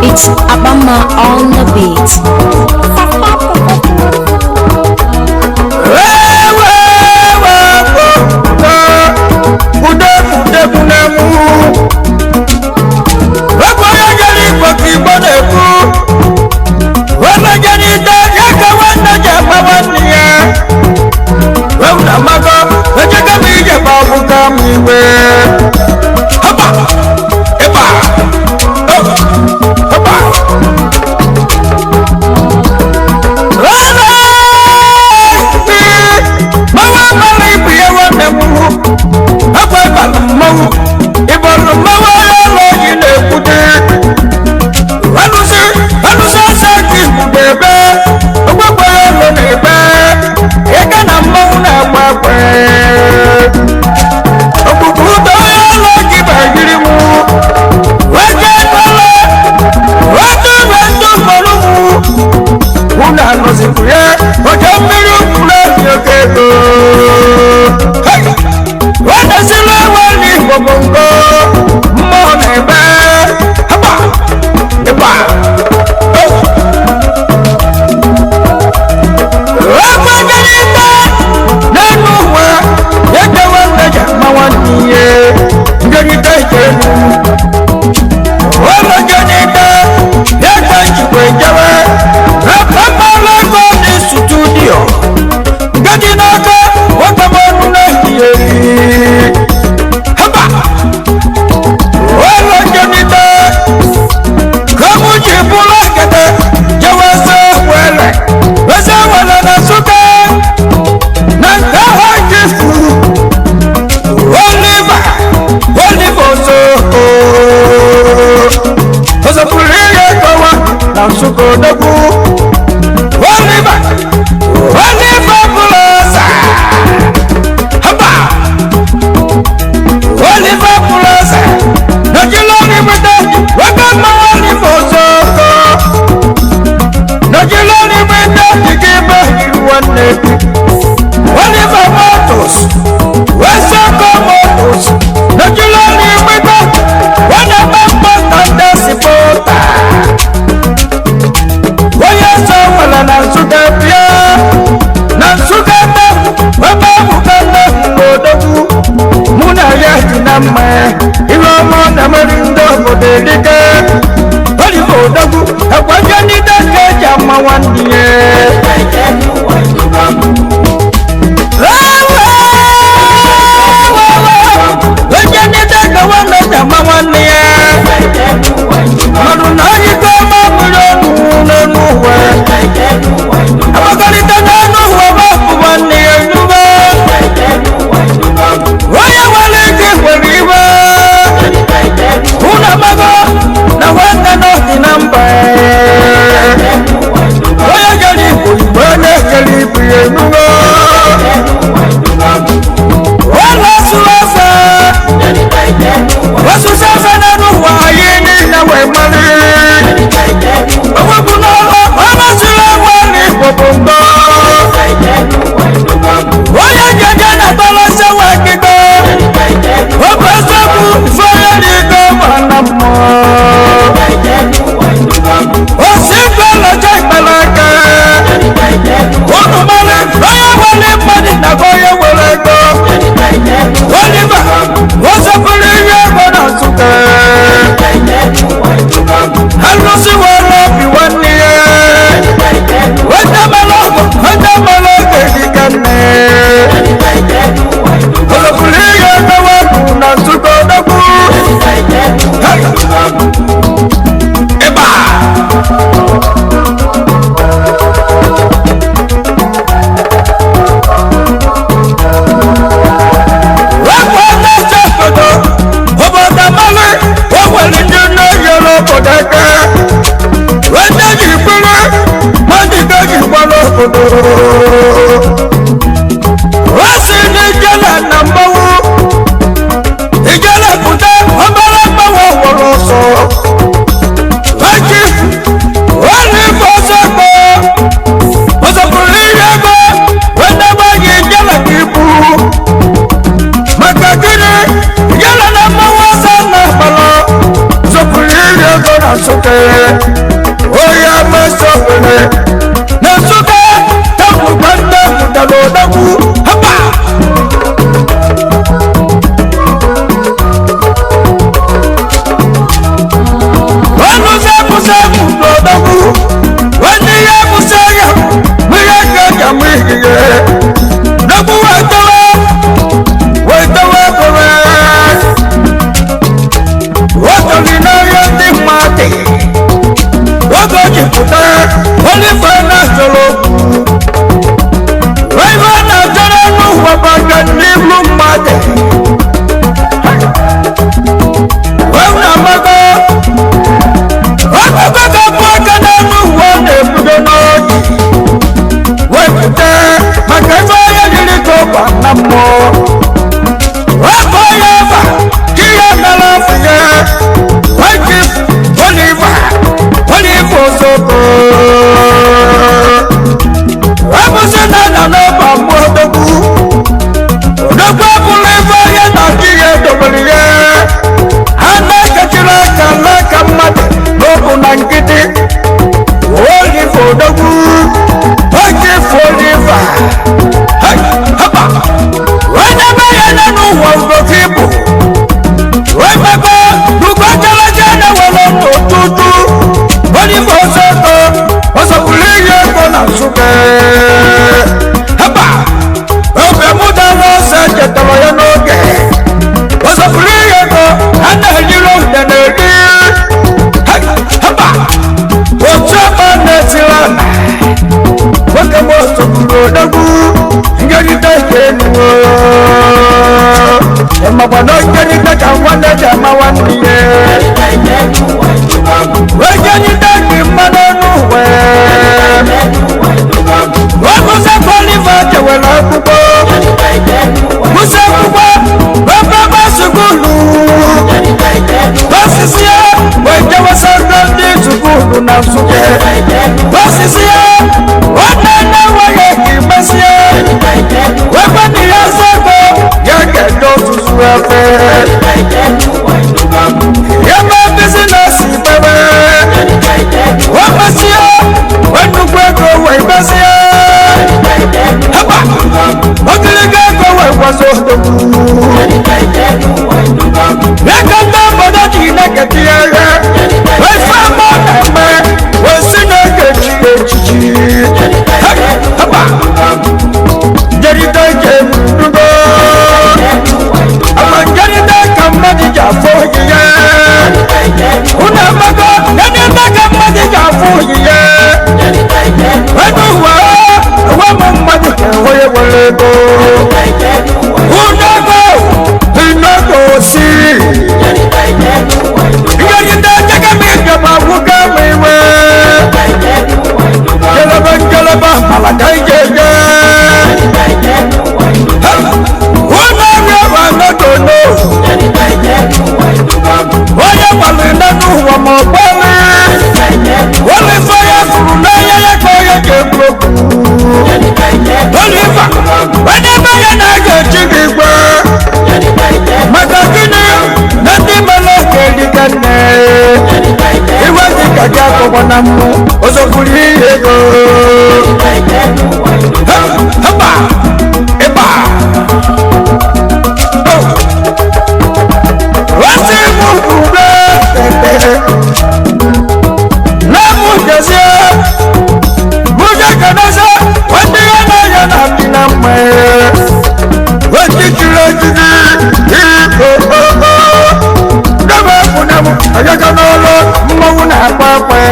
It's Abama on the beat. Nsụka onye amasị na Nsụka tepụkwa nne mụtara odogwu hapa. Ọnụ sepụ n'odogwu onye ihe bụsị ya bụ ihe ka eji amụ ihie dogwu wetawa wetawa bụrụ otori n'ahịa ndị mmadụ oge o ji pụta olive na-achọrọ okwu ife na-achọrọ n'ụwa maka n'ihu mmadụ wee na-amago akụkọ ga-abụ aka n'elu ụwa na-ebudo n'oge wepụta maka ebe onye jiri ka ụkwa na mmụọ wepụ ya ebe ka ihe mere afọ ya wepụ Oliver Oliver Ozoko wepụsị na na n'ọba mmụọ odogwu odogwu abụrụ ebe onye na-achị ya edobere ya ha na-ekechiri aka n'aka mmadụ n'okwu na nkịtị Oliver odogwu Oliver Oliver hapa onye be ya nọ n'ụwa ugochi bụ wepebe ugojalaja na-ewere n'ụtụtụ Oliver Ozoko ọsọpụrụ ihe ego na Nsụka hapa oge mụtara ọsọ chetara ya n'oge ọsọpụrụ ihe ego a na-ejiri ụda na-eri hapa otu ọma na-esiri ana nwoke m ọsọpụrụ odogwu ngerịta ike enuwo ịmakwa na ngerịta ka nwanne ji ama nwanne ya ngerịta dị mma n'ọnụ uwe ọgụsị Oliver jewere akwụkwọ kwụsị akwụkwọ ebe sukulu osisi ya wee jewe sekọndịrị sukulu na Nsụka osisi ya nwanne nne nweghị ka imesi ya wekwe na ya sọgọ ya ga-eje ọtụtụ efe ya mee bizinesi gbebe wepesi ya wee nnukwu ego wee mesi ya haba ogologo ego wee gwazo odogwu Ego ndị obodo ji na-eketi ya ihe wee fe ama ọ na-eme wee si na-ekechi ya echichi haba njerịta ike ndugo ama njerịta ka mmadụ ji afọ oyiye unu amago njerịta ka mmadụ ji afọ oyiye ego ụwa enwe m mmadụ ka enwe ya were ego unogo inogo si njerịta jeka m ijọba nwoke m iwe njelebe njelebe malaka ijeje onye gbalị n'elu ụwa ma ọ gbalị Oliver ya furu n'anya ya ka onye ga-ekwu okwu Oliver onye be ya na-aga echi gị igwe maka gịnị na ndị mere oke dịka nne iwe dị ka gị akọkwa na mmụ ọzọkwuru ihe ego haba ịba wọ́n mú kúgbé tẹ̀tẹ̀ lẹ́mú jẹ́sí mújẹ́ kẹ́dẹ́sẹ́ wọ́n ti yẹ náà yẹ náà bí náà mẹ́ wọ́n ti tìrẹ̀ jìnnì ìkókókó dọ́gba kùnàmù ẹ̀jẹ̀kẹ́ náà lọ mmọ́wó náà pàpẹ́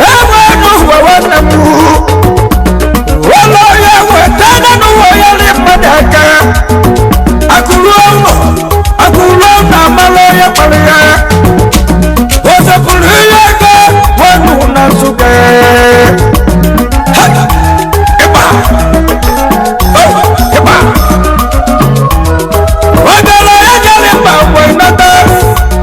ẹ̀wọ̀n ẹnu wọ̀wọ́ nà mú wọ́n lọ yẹ wẹ̀ tẹ́lẹ̀ nù wọ̀ yẹ ní mọ́dàkẹ́ akụrụ ụlọ akụrụ ụlọ amala onye kpara ya o sepụrụ ihe ego nwanụ na Nsụka ịgba ịgba obere ya jere mba wee nata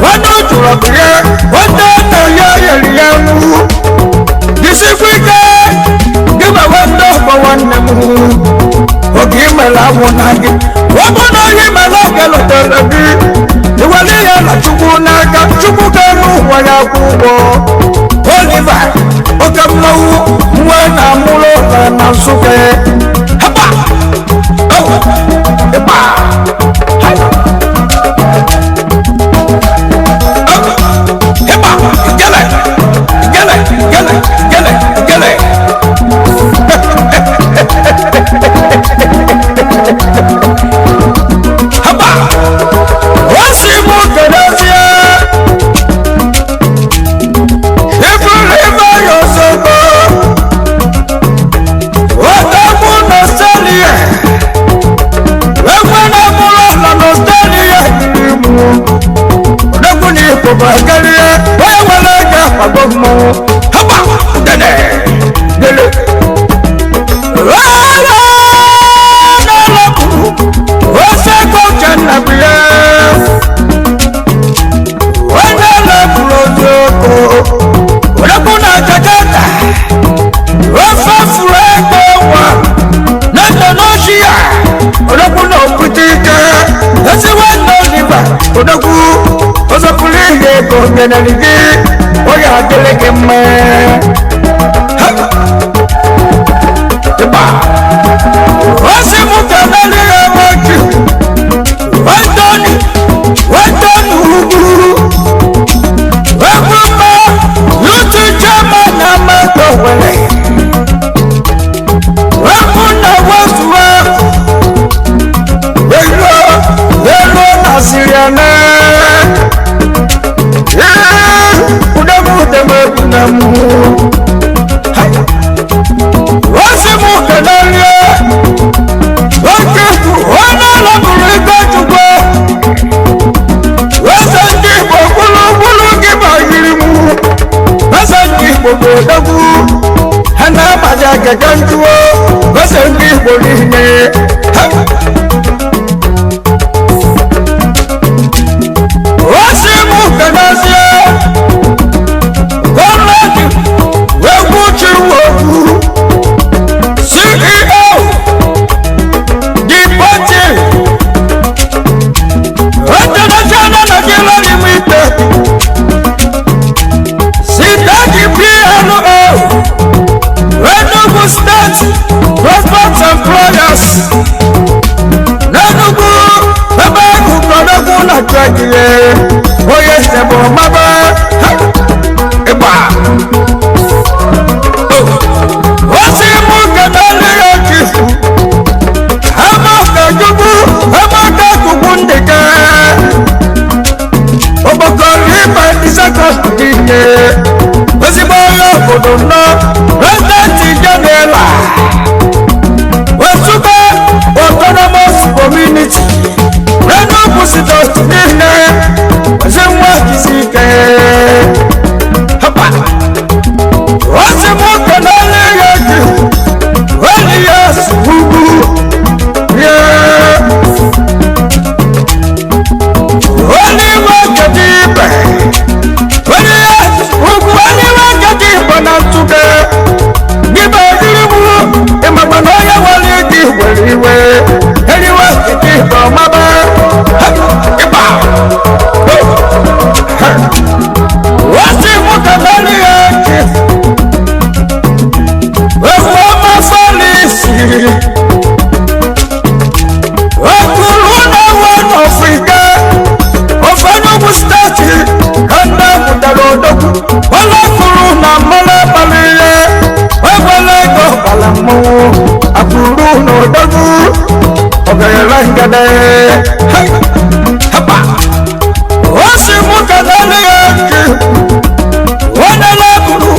nwanne jụrụ ọgụ ya nwanne nna ya yeri ya nwu jisikwa ike gị ma nwanne ọgbọ nwanne m oge imere anwụ na gị ọ bụ na onye imere oge lọtara gị iwere ihe ya na Chukwu n'aka Chukwu ga-eme ụwa ya kwụ ụgwọ Oliver oke mmanwụ nwe na mụrụ ụlọ na Nsụka haba ịgba ịgba gele gele gele gele gele haba wasi mu kedezie ifuru ife yosoko otakwu n'Australia ekwe na mụrụ ọla n'Australia yiri mụ odogwu na ikpọba karịa onye nwere ego akwago mmọnwụ haba dene dele Odogwu ọzọpụrụ ihe ego kenere gị onye adịrị gị mma ịgba osi mụ kenere ya nwoke wetoni wetoni ugwu ekwuma yutu chema na mmadụ were ekwu na wezuwe elu elu na siriana osi mụ kenere oke onye alabụrụ ibe chukwu eze ndị Igbo gburu gị gbanyiri mụ eze ndị Igbo bụ odogwu ha na-amaghị agịga njụọ eze ndị Igbo niile osi mụ kenezie gọọmenti egwu chiwokwu CEO the party International Nigeria Limited Sitaki PLO Enugu State Prospects and Players Enugu ebe egwu na trekire onye sebụ maba ịgba osi mụ kenere ya chifu amaka chukwu amaka chukwu ndịka okpokoro ịba isakọs niile ezigbo onye obodo nọ prezidenti jeneral Nsukka autonomous community Enugu steeti niile ezi nwa jisi ike hapa osi mụ kenere ya chifu Elias ugwu ye Oliver Kedibe Elias ugwu Oliver Kedibe na Nsukka gịba iribu ịmakwa na onye nwere ike were iwe eriwe Kedibe ọmaba ịgba osi mụ kenere ya chifu ewu ọma fọlisi okuru na-enwe n'Afrịka ofe Enugu steeti ka nne mụtara odogwu onye kwuru na mmanụ abalị ihe egbela ego gbara mmọnwụ akụrụ na odogwu ọgaranya ngede haba osi mụ kenere ya ji onye na-eburu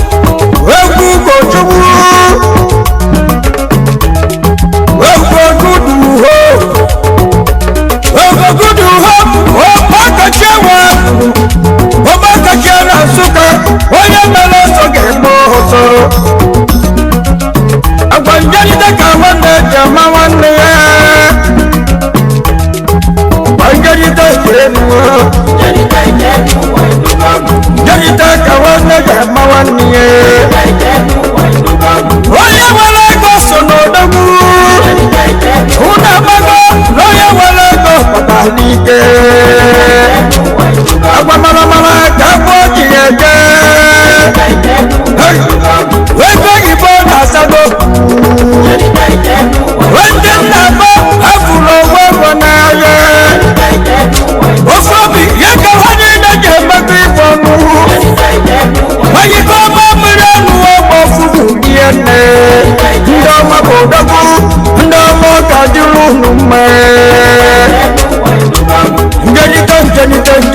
egwu ugochukwu ọgbakachie na Nsụka onye mere ọsọ ga-egbe ọsọ agwa njeride ka nwanne ji ama nwanne ya agwa njeride ka enu njeride ka nwanne ji ama nwanne ya onye nwere ego so n'odogwu unu amago na onye nwere ego pụtara n'ike.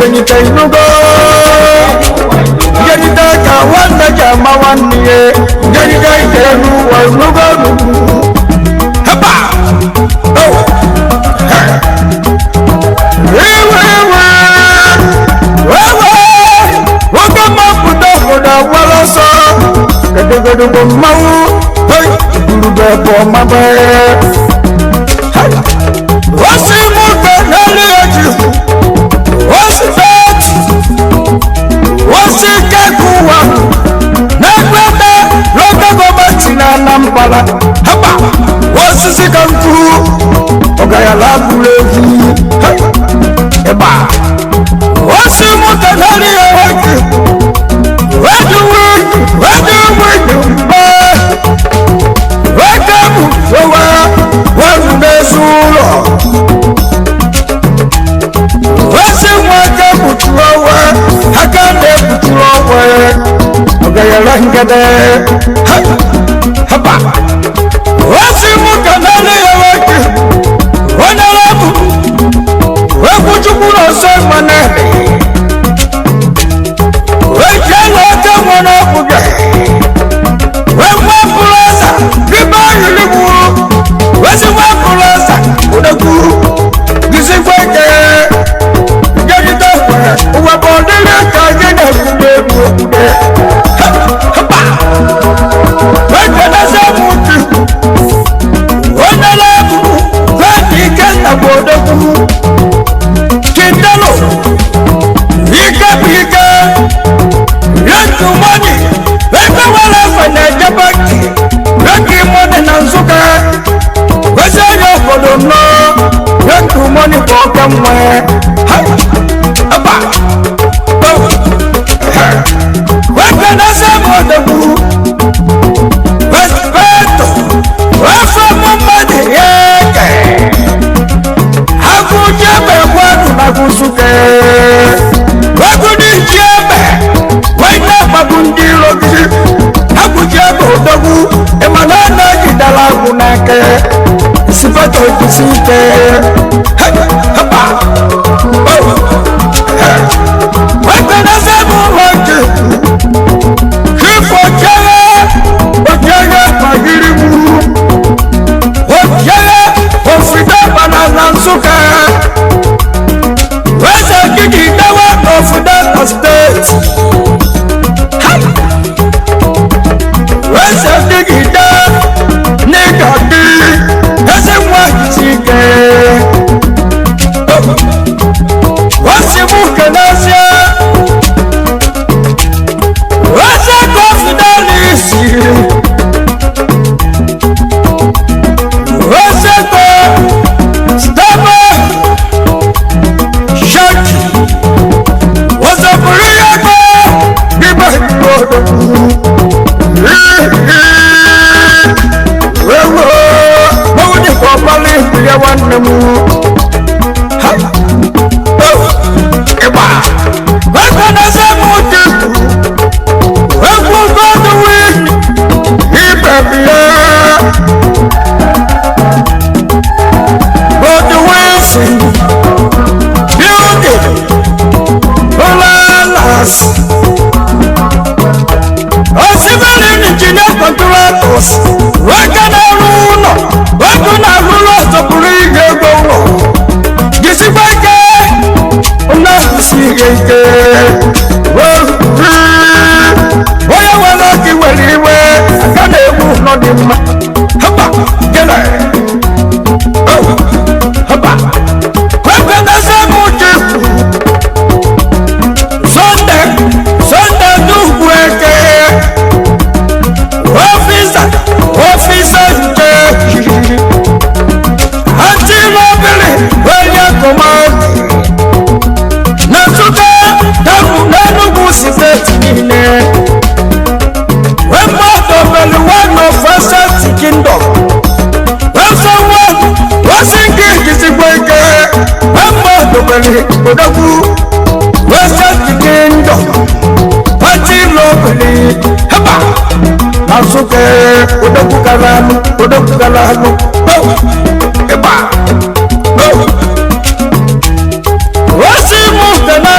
njenite inugo njenite ka nwanne ji ama nwanne ya njenite ije n'ụwa inugo heba iwe iwe wewe nwoke mmapụta obodo agbara ọsọ kedogodo bụ mmanwụ gurube bụ ọmaba osi mụta n'elu ya ji osi feti osi keke ụwa na-ekweta local gọọmenti na Anambra haba osisi ka nkwu ọgayala agụrụ egwu ịgba osi mụta n'elu ya ji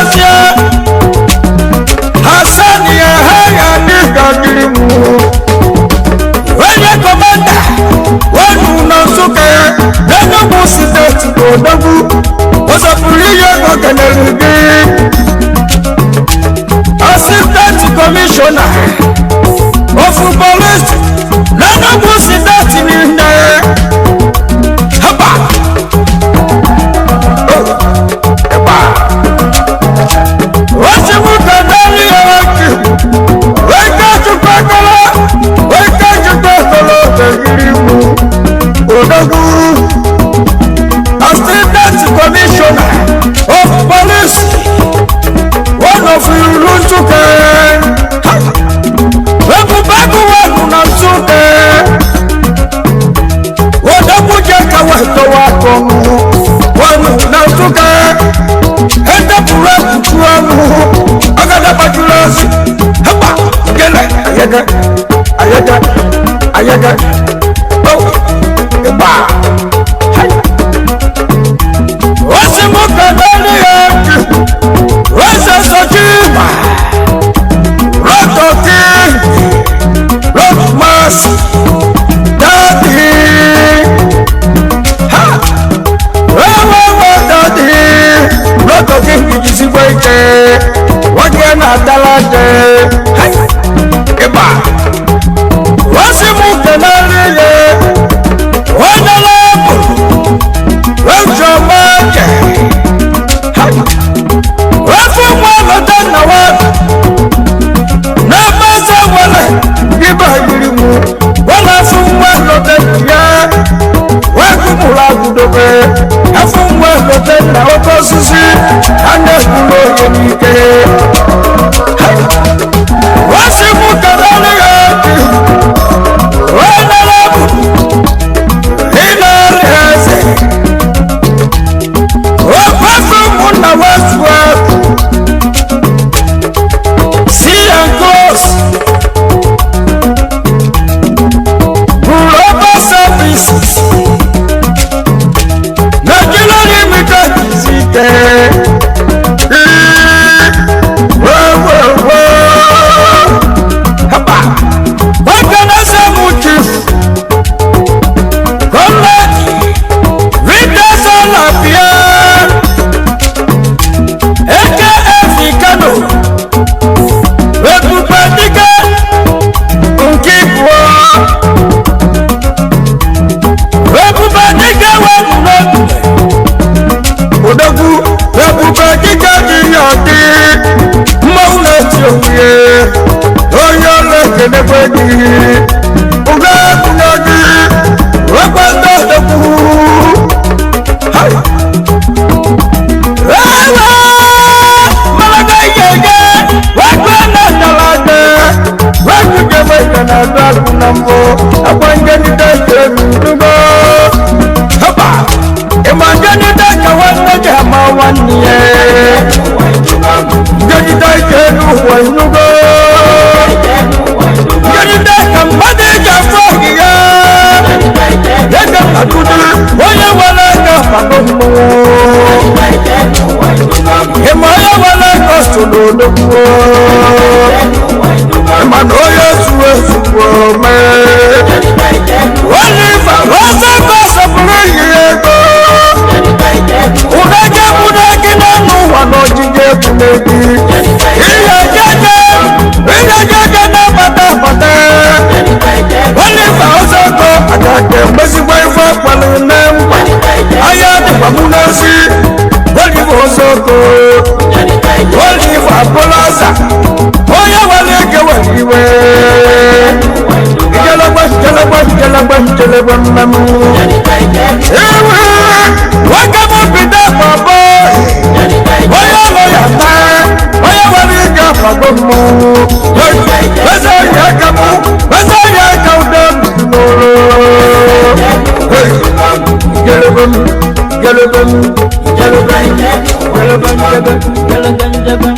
n'ezie Hasan ya ha ya dịka dịrị m onye commander wenu na Nsụka n'Enugwu steeti bụ odogwu ọsọpụrụ ihe ego kenere gị assistant commissioner of police n'Enugwu steeti niile. Haba! Oh, eba! Wọ́n kenere ya ọkì wẹ́ká chukwu akọlọ wẹ́ká chukwu akọlọ tẹ̀gírí mu odogwu assistant commissioner of police one of ìlú Nsụka ebube wọnụ na Nsụka odogwu jẹ́ kawa tọwọ́ akọnù wọnụ na Nsụka edepụrụ ekwuchu ọnụ agada gbajuru ozi haba gele ayaga ayaga ayaga oh ịgba osi mụ kedere ya eze sochima rotoki rotmas dadi ha ewewe dadi rotoki jisigbo ike nwoke na-atala je ịgba osi mụ kedere ya onye bụ ejọmaje ofe nwa lọta nna wa n'ebe eze wele ibe yiri mụ wala afụ nwa lọta ya wee gụmụrụ agụdobe afụ nwa lọta nna oke osisi a na-egburu onye n'ike wasi mụ kedere ya wee nara bụ ịnarị eze okwefe ụmụnna westwest see and close global services Nigeria Limited site wewewe haba okenese chief comrade Victor Salapia aka Kano ebube dike nke ịbụọ ebube dike wee n'otu odogwu ebube dike dị ya dị mmanwụ na-eti onwe onye ọrụ ekenekwe gị ụgọ ebunye gị wekwa ndị odogwu. Hai! Ewe! Malaga yege! Wekwe na dalade! Wekwe wekwe na dagu na mbo! Akwa ngenide kerudugo! Haba! Ịma ngenide ka nwanne ji ama nwanne ya! Ngenide keru ụwa inugo! Ngenide ka mmadụ ji afọ ogige! Ego akudu onye nwere ego akwado mmọnwụ! Ịma onye nwere ego so n'odogwu ịma na onye zuru ezu bụ ome Oliver Oseko sọpụrụ iyi ego ụdage gburu gị n'ọnụ ụwa na ojiji egwuregwu ihe jeje ihe jeje na-abata abata Oliver Oseko agaghị emezigbo ife kwalụ na mkpa anya dịkwa mụ n'ezi Oliver Oseko Oliver Abụlọza onye nwere ike were iwe ijelegbe ijelegbe ijelegbe ijelegbe mmemme iwe nwoke m bido papa onye ọlụ ya taa onye nwere ike afago mmọnwụ eze oyi aka mụ eze oyi aka udo n'ụlọ ijelegbe m ijelegbe m ijelegbe m ijelegbe m ijelegbe m.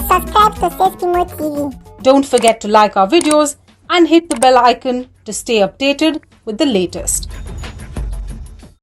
Subscribe to Safety Mode TV. Don't forget to like our videos, and hit the bell icon to stay updated with the latest.